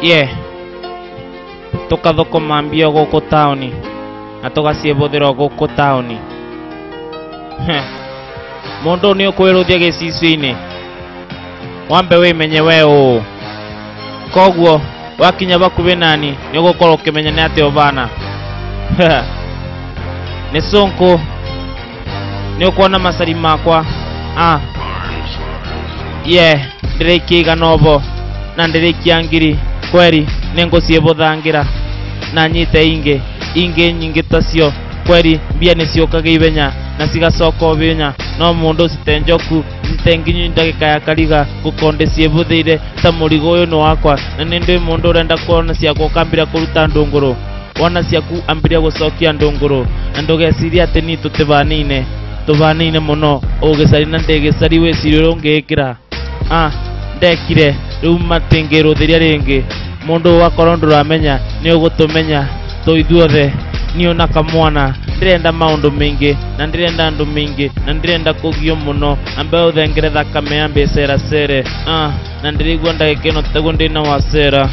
Ye tukathũkũma mbia gũkũ taũni na tũgaciĩbũthĩra gũkũ taũni. Mũndũ nĩ ũkwĩrũthia gĩcicio-inĩ wambe wĩmenye we ũũ, koguo wakinya bakubi nani nĩ ũgũkorwo ũkĩmenya nĩ atĩa ũbana. Nĩ cũnkũ nĩ ũkuona macari makwa ye ndĩrĩikia igana obo na ndĩrĩikia ngiri kweri nĩ ngũciĩbũthangĩra na nyite ingĩ ingĩ nyingĩ tacio kweri mbia nĩ ciũkaga ihenya na cigacoka o ihenya no mũndũ cite njoku cite nginyu ndagĩka ya kariga ngũkorwo ndĩciĩbũthĩire ta mũrigo ũyũ nĩ wakwa na nĩ ndĩ mũndũ ũrenda kuona ciakwa ũkambĩrĩria kũruta ndũngũrũ wona ciaku ambĩrĩria gũcokia ndũngũrũ na ndũgecirie atĩ ni tũtĩbanĩine tũbanĩine mũno ũgĩcari na ndĩgĩcari wĩcirie ũrĩa ũngĩĩkĩra ndekire rĩu matingĩrũthĩria rĩngĩ mũndũ wakorwo ndũramenya nĩ ũgũtũmenya tũ ithuothe niĩ na kamwana ndĩrenda maũndũ maingĩ na ndĩrenda andũ maingĩ na ndĩrenda kũgio mũno ambe ũthengere thakame yambe ĩceracere na ndĩraigua ndagĩka ĩno taguo ndĩna wacera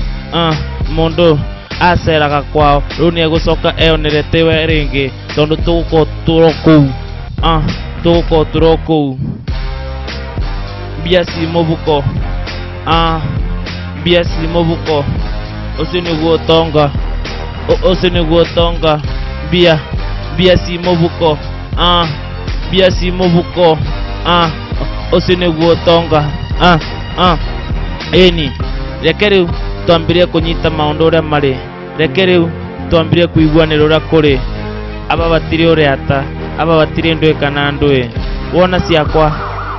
mũndũ aceraga kwao rĩu nĩ egũcoka eyonere tiwe rĩngĩ tondũ tũgũkorwo tũro kũu tũgũkorwo tũro kũu mbia ci mũbuko mbia ci mũbuko ũcio nĩguo ũtonga ũcio nĩguo ũtonga mbia mbia ci mũbuko mbia ci mũbuko ũcio nĩguo ũtonga ĩni reke rĩu twambĩrĩrie kũnyita maũndũ ũrĩa marĩ reke rĩu twambĩrĩrie kũiguanĩra ũrĩa kũrĩ aba batirĩ ũrĩa aba batirĩ ndũĩ kana ndũĩ wona ciakwa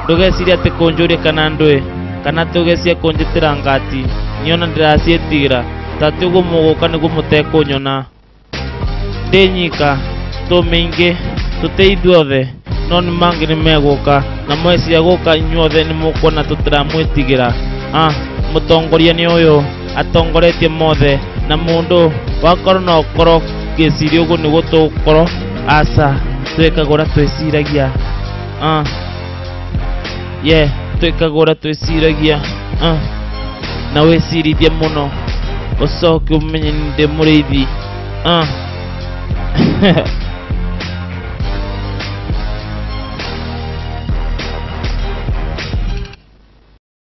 ndũgecirie atĩ kũnjũria kana ndũĩ kana atĩ ũgecirie kũnjĩtĩra ngati niona ndĩraciĩtigĩra tatĩ ũguo mũgũka nĩguo mũtekũnyona ndĩ nyika tũ mĩingĩ tũtĩ ithuothe no nĩ mangĩ nĩ megũka na mweciria gũka inyuothe nĩ mũkuona tũtiramwĩtigĩra mũtongoria nĩ ũyũ atongoretie mothe na mũndũ wakorwo no ũkorwo ngĩciria ũguo nĩguo tũgũkorwo aca twĩkaga ũrĩa twĩciragia ye twĩkaga ũrĩa twĩciragia na wĩcirithie mũno ũcoke ũmenye ndĩ mũrĩithi.